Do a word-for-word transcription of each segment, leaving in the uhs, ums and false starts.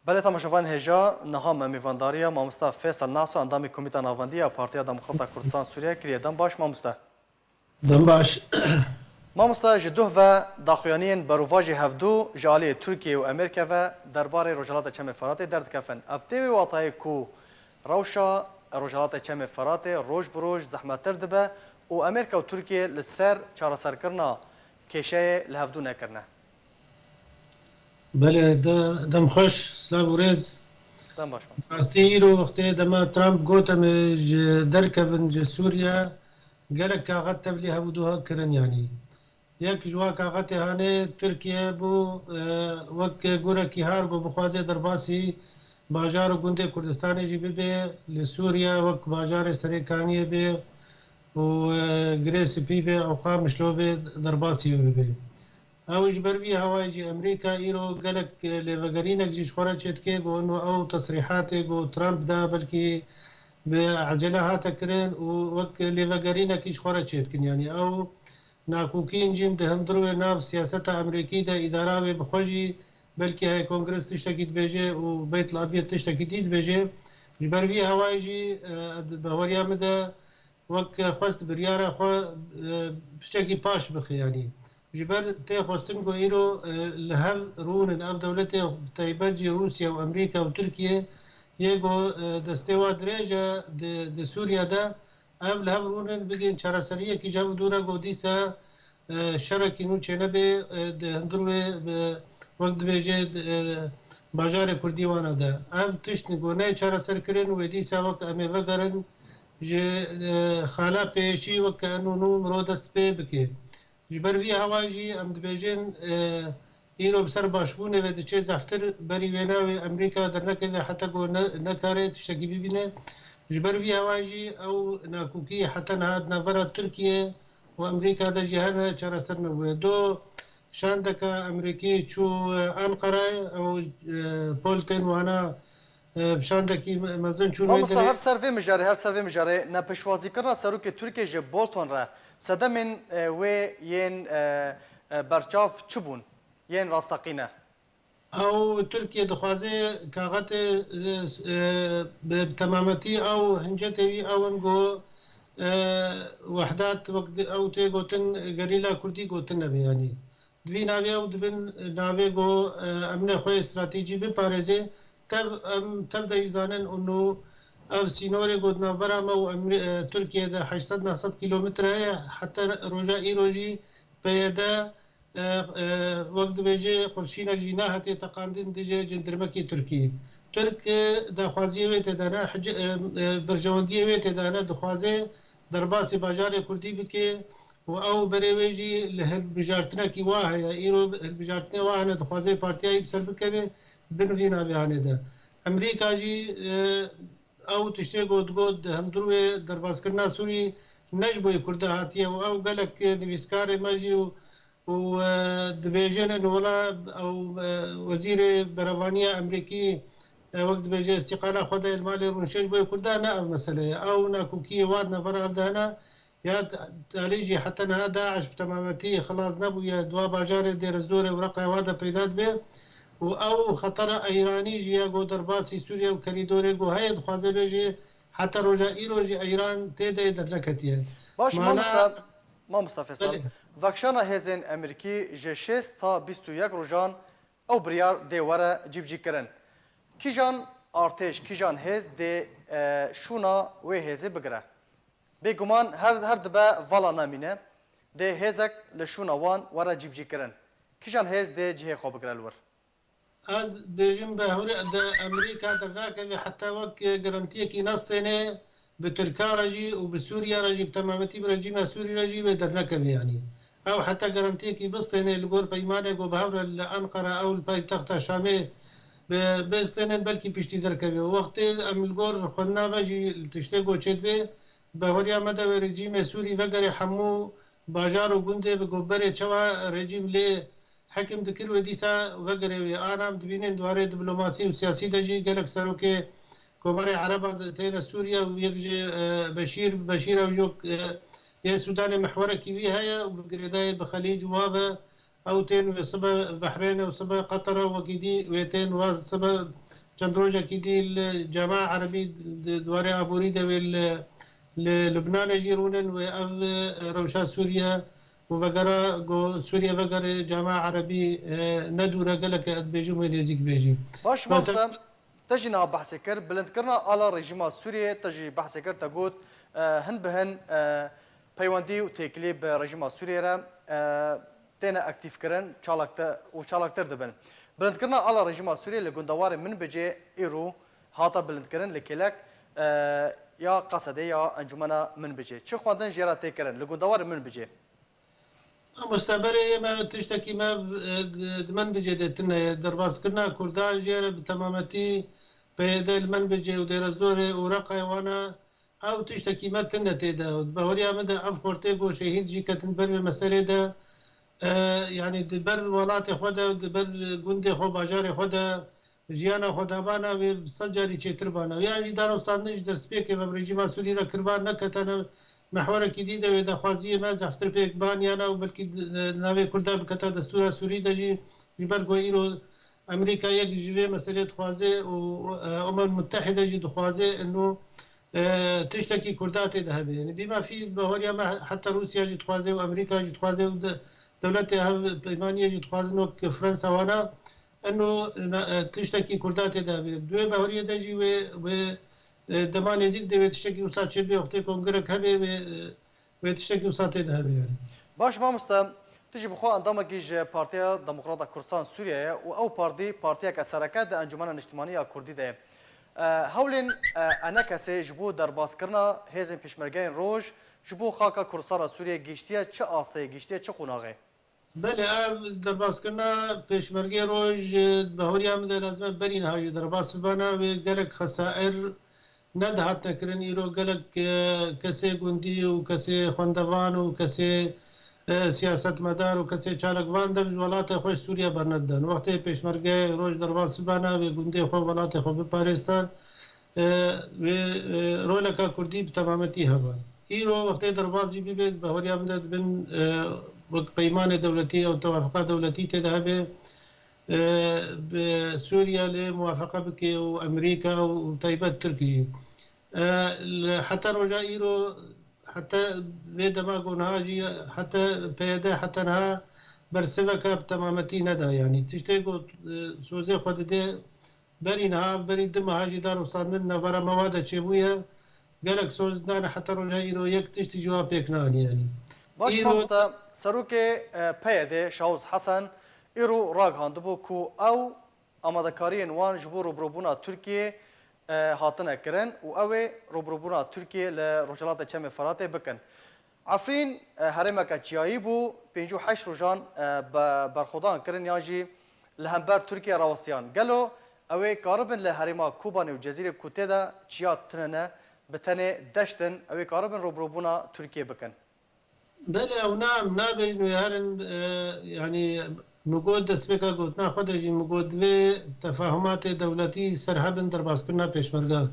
Belê temaşevanên hêja, niha me mêvandariya mamosta Fêsal Naso, endamê Komîta Navendî ya Partiya Demokrata Kurdistan Sûriye kiriye. Dem baş mamoste. Dem baş. Mamoste, ji duh ve daxuyaniyên berovajî hevdû ji aliyê Tirkiye û Amerîke ve derbarê Rojhilata Çemê Feratê derdikevin. Ev tê wê watayê ku rewşa Rojhilata Çemê Feratê roj bi roj zehmettir dibe û Amerîka û Tirkiye li ser çareserkirina kêşeyê li hevdû nekirine. Belê, de, dem xweş, silav û rêz. Dem baş mamoste. Rastî îro wextê dema Trump got em ê ji derkevin ji Sûriye, gelek kaxet tevlî hevdû kirin yanî. Yek ji wan kaxetê hanê Tirkiye bû, e, wek gurekî har ku bixwaze derbasî bajar û gundê Kurdistanê jî bibe, li Sûriye wek bajarê Serêkaniyê be û, e, Girê Spî be û Qamişlo be derbasî wê bibe. Ew ji ber vî hawayê jî Amerîka îro gelek, e, lêvegerînek jî ji xwe re çêdike, ku ino ew tesrîhatê ku Trump da belkî bi ecele hate kirin û wek lêvegerînekî ji xwe re çêdikin. Yanî ew nakokiyên jîn di hundir wê nav siyaseta Amerîkî de îdara wê bi xwe jî belkî heye Kongres tiştekî dibêje û Beyt el Abyed tiştekî dî dibêje. Ji ber vî hawayê jî, e, di baweriya min de wek xwest biryara xwe, e, piçekî paş bixe yanî. Ji ber tê xwestin ku îro, e, li hev rûnin ev dewletê taybet jî Rûsya û Amerîka û Tirkiye yê ku, e, destê wa dirêj e di, di Sûriye de, ev li hev rûnin bigihên çareseriyekî ji hev dû re ku dîsa, e, şerekî nû çênebe, e, di hundir wê, e, wek dibêje, e, bajarê Kurdî wana de. Ev tişt ku neyê çareserkirin wê dîsa wek em ê vegerin ji, e, xala pêşî wek eno nû miro dest pê bike. Ji ber vî hawayê jî em dibêjin, e, îro bi ser başbûnê ve diçe zehftir berî wêna wê Amerîka dernekeve heta ku ne, nekare tiştekî bibîne. Ji ber vî hawayê jî ew nakokî heta niha di navbera Tirkiye û Amerîka de jî hene çareser nebûye. Do şandeka Amerîkî çû, e, Anqarayê, ew, e, pol tên wana, e, bi şandekî me-, mezin çûn wê Mamosta, derê. Her ser vê mijarê, her ser vê mijarê, nepişwazîkirina serokê Tirkiye ji Bolton re, sedemên, e, wê yên, e, e, berçav çi bûn? Yên rasteqîne? Ew Tirkiye dixwaze kaxetê, e, e, bi, bi temametî ew hincetê wî ew in ku, e, Wehdat wek di, ew tê gotin gerîla Kurdî gotin nebe yanî. Di vî navê ew dibin navê ku, e, em ne xwe yê stratejî biparêze. Tev, em tev de jî zanin û nû ev sînorê ku di navbera me û Emrî-, e, Tirkiye de heşt sed neh sed kîlometre heye, heta roja îro jî P Y D, e, e, wek dibêje qurşînek jî nehatiye teqandin dijî cindirmekî Tirkî. Tirk, e, daxwaziyê wê tê de ne, hic-, e, e, berjewendiyê wê tê de ne, dixwaze derbasî bajarê Kurdî bike û ew berê wê jî li hilbijartinekî wa heye. Îro hilbijartinê wa hene dixwaze partiyayî bi ser bikeve bin vî navê hanê de. Amerîka jî, e, ew tiştê got, got di hundir wê derbaskirina Sûrî ne ji bo yê Kurda hatiye û ew gelek nivîskarê me jî û, û, e, dibêjin wela ew, e, wezîrê berevaniya Amerîkî, e, wek dibêje îstîqala xwe de li malê rûnişe ji bo yê Kurda ne ev mesele ye. Ew nakokiyê wa di navbera ev de hene. Ya talî jî heta niha DAIŞ bi temametî xilas nebûye, di wa bajarê Dêrezorê û Reqaya wa de peyda dibe û ew xetera Eyranî jî ya ku derbasî Sûriye û kerîdorê ku heye dixwaze bêje heta roja îro jî Eyran tê de derneketiye. Baş, Mana- mamosta, mamosta Fêsal, Belê. Vekişana hêzên Amerîkî ji şêst ta bîst û yek rojan ew biryar dê were cîbicîkirin. Kîjan artêş, kîjan hêz dê, e, şûna wê hêzê bigire? Bêguman her, her dibe vala namîne, dê hêzek li şûna wan were cîbicîkirin. Kîjan hêz dê cihê xwe bigire li wir? Ez bêjim bi hewrê de Amerîka dernakeve heta wek garantiyekî nestêne bi Tirka re jî û bi Sûriye re jî, bi temametî bi rejîma Sûrî re jî wê dernekeve yanî. Ew heta garantiyekî bistêne li gor peymanê ku bi hev re li Enqera ew li paytexta Şamê bi, bistênin belkî piştî derkeve. Wextê em li gor xwendina me jî li tiştê ku çêdibe, bi hewriya me de wê rejîmê Sûrî vegerê hemû bajar û gundê bi goberê çawa rejîm lê hekim dikir wê dîsa vegerê wê. Ana em dibînin di warê diplomasî û siyasî de jî gelek serokê Komarê Ereban têne Sûriye û yek ji, e, Beşîr, Beşîr ew jî wek, e, yê Sûdanê mihwerekî wî heye û bi girêdayê bi Xelîc û wa ve Ew tên wê sibe Behrêne û sibe Qetera, wekî dî wê tên wa sibe çend rojekî dî li Cema Erebî di, di warê aborî de wê li, li Lubnanê jî rûnin, wê ev, e, rewşa Sûriye û vegera ku Sûriye vegerê Cema Erebî, e, ne dûr e, gelek ez dibêjim wê nêzîk bê jî. Baş, Mesela mamoste, te jî niha behsê kir, bilindkirina ala rejîma Sûriyê, te jî behsê kir, te got, e, hin bi hin, e, peywendî û têkilî bi rejîma Sûriyê re, e, têne aktîfkirin, çalaktir û çalaktir dibin. Bilindkirina ala rejîma Sûriyê li gundewarê Minbicê îro hate bilindkirin li kêlek, e, ya Qesedê ya Encûmena Minbicê. Çi xwendin jê re tê kirin li gundewarê Minbicê? Mamoste, berê yê me tiştekî me, e, di, di Minbicê de tune ye. Derbaskirina Kurdan jê re bi temametî P Y D li Minbicê û Dêrezorê û Reqayê wana ew tiştekî me tune tê de. Di bahuriya min de ev xortê ku şehîd jî ketin ber vê meselê de, e, yanî di ber welatê xwe de, di ber gundê xwe, bajarê xwe de jiyana xwe dabana wê bi sed carî çêtir bana. Ya jî danûstandin ji destpêkê ve bi rejîma Sûrî re kiribana, neketane mehwerekî dî de wê daxwaziyê me zehftir pêk baniyana û belkî di, di navê Kurda biketa destûra Sûrî de jî, ji ber ku îro Amerîka yek ji vê meselê dixwaze û, e, Umem Mutehîde jî dixwaze, eno, e, tiştekî Kurda tê de hebe. Yanî bîma fî bahweriya me heta Rûsya jî dixwaze û Amerîka jî dixwaze û de, dewletê hev peymaniyê jî dixwazin wek Fransa wana, eno, na, e, tiştekî Kurda tê de hebe. Di wê bahweriyê de jî wê, wê, e, dema nêzîk de wê tiştekî wisa çêbê, wextê kongrek hebe wê, e, wê tiştekî wisa tê de hebe yani. Baş mamoste, tu jî bi xwe endamekî ji Partiya Demokrata Kurdistan Sûriye ye û ew partî partiyeke sereke di Encûmena Niştimanî ya Kurdî de ye. E, hewlên, e, ENKSê ji bo derbaskirina hêzên Pêşmergeyên Roj ji bo xaka Kurdistana Sûriye gihîştiye çi astê, gihîştiye çi qonaxê? Belê, ev derbaskirina Pêşmergê Roj, e, bahweriya min de lazim e berî niha jî derbas bibana, wê gelek xesair nedihatine kirin. Îro gelek, e, kesê gundî û kesê xwendevan û kesê, e, siyasetmedar û kesê çalakvan dev ji welatê xwe ji Sûriye bernedidan. Wextê Pêşmergê Roj derbas bibana, wê gundê xwe, welatê xwe biparêzdan, e, wê, e, roleka Kurdî bi temametî heba. Îro wextê derbas jî bibe, di bahweriya min de dibin, e, wek peymanê dewletî ew tewafiqa dewletî tê de hebe, e, bi Sûriye lê muwafeqe bike û Amerîka û taybet Tirkî jî. E, li heta roja îro, heta vê dema ku niha jî, heta P Y D heta niha bersiveke bi temametî neda. Yanî tiştê ku, e, sozê xwe dide, berî niha, berî du meha jî danûstandin navbera me wa de çêbûye. Gelek soz nane heta roja îro yek tiştî ji wa pêk neanî yanî. Baş Îro mamoste, serokê, e, P Y D Şawuz Hesen îro ragihandibû ku ew amadekariyên wan ji bo rûbirûbûna Tirkiyê, e, hatine kirin û ew ê rûbirûbûna Tirkiyê li Rojhilatê Çemê Firatê bikin. Efrîn, e, herêmeke çiyayî bû, pêncî û heşt rojan, e, be-, berxwedan kirin yan jî li hember Tirkiye rawestiyan. Gelo ew ê karibin li herêma Kobanê û Cezîrê ku tê de çiya tune ne, bi tenê deşt in, ew ê karibin rûbirûbûna Tirkiye bikin? Belê, ew na, em nabêjin wê herin, e, yanî min got destpêka gotina xwe de jî min got divê tefahumatê dewletî ser hebin derbaskirina pêşmerge.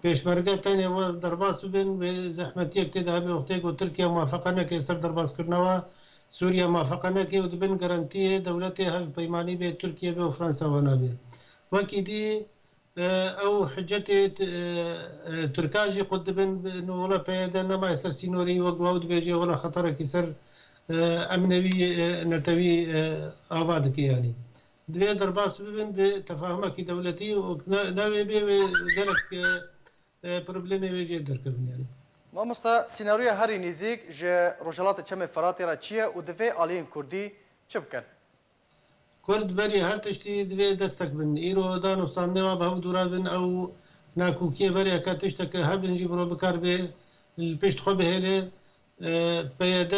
Pêşmerge tenê wê derbas bibin, wê zehmetiyek tê de hebe wextê ku Tirkiye muwafeqe neke ser derbaskirina wa, Sûriye muwafeqe neke û dibin garantiyê dewletê hevpeymanî bê Tirkiye bê û Fransa wana bê. Wekî dî, e, ew hicetê t-, e, e, Tirkan jî qut dibin, no wela P Y D nemaye ser sînorî, wek ew dibêje, wela xeterekî ser, e, emnewî, e, netewî, e, ava dike yanî. Divê derbas bibin bi tefahumekî dewletî û ne, ne wê bê wê gelek, e, e, problemê wê jê derkevin yanî. Mamoste, sînaryoya herî nêzîk ji Rojhilatê Çemê Firatê re çi ye û divê aliyên Kurdî çi bikin? Kurd berî her tiştî divê destek bin. Îro danûstandinê wa bi hev dûre bin, ew nakokiyê berê heke tişteke hebin jî miro bikaribe li pişt xwe bihêle. E, P Y D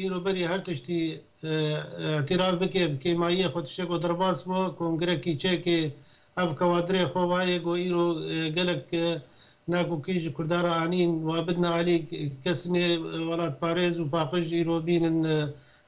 îro berî her tiştî, e, îtiraf bike bi kêmayiyê xwe, tiştê ku derbas bû, kongrekî çêke, ev kewadirê xwe wayê ku îro, e, gelek, e, nakokî ji Kurdan re anîn, wa bidine alî, kesnê, e, welatparêz û paqij îro bînin, e,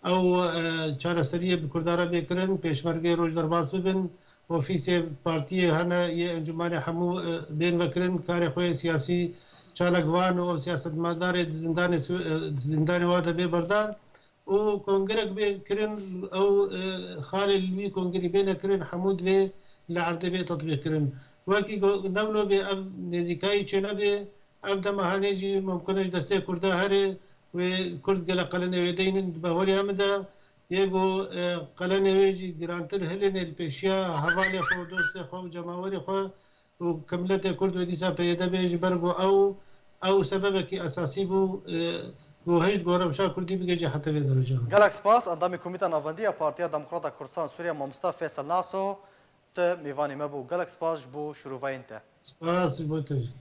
ew, e, çareseriyê bi Kurdan re bê kirin, pêşmergeyê roj derbas bibin, ofîsê partiyê hene yê encûmanê hemû, e, bên vekirin, karê xwe yê siyasî çalakvan û ew siyasetmedarê di zindanê Swi-, e, di zindanê wa de bê berdan. û kongrek bê kirin, ew, e, xalê li wî kongrî bêne kirin, hemû divê li erdê bê tetbîq kirin. Wekî go-, newlo bê ev nêzîkayî çênebê, ev dema hanê jî mumkin e ji destê Kurda here wê Kurd gele qelenê wê deynin di bawerîya min de. Yê go, e, qelenê wê jî girantir hilêne li pêşiya hevalê xwe, dostê xwe û cemawerê xwe û ke miletê Kurd wê dîsa peyêde bê, ji ber ku ew, ew sebebekî esasî bû, e, ku hişt ku rewşa Kurdî bigihîje heta vê dereja. Gelek spas, endamê Komîta Navendî ya Partiya Demokrata Kurdistan Sûriye, Mamosta Feysel Naso, tu mêvanê me bû. Gelek spas ji bo şiroveyên te. Spas ji bo te jî.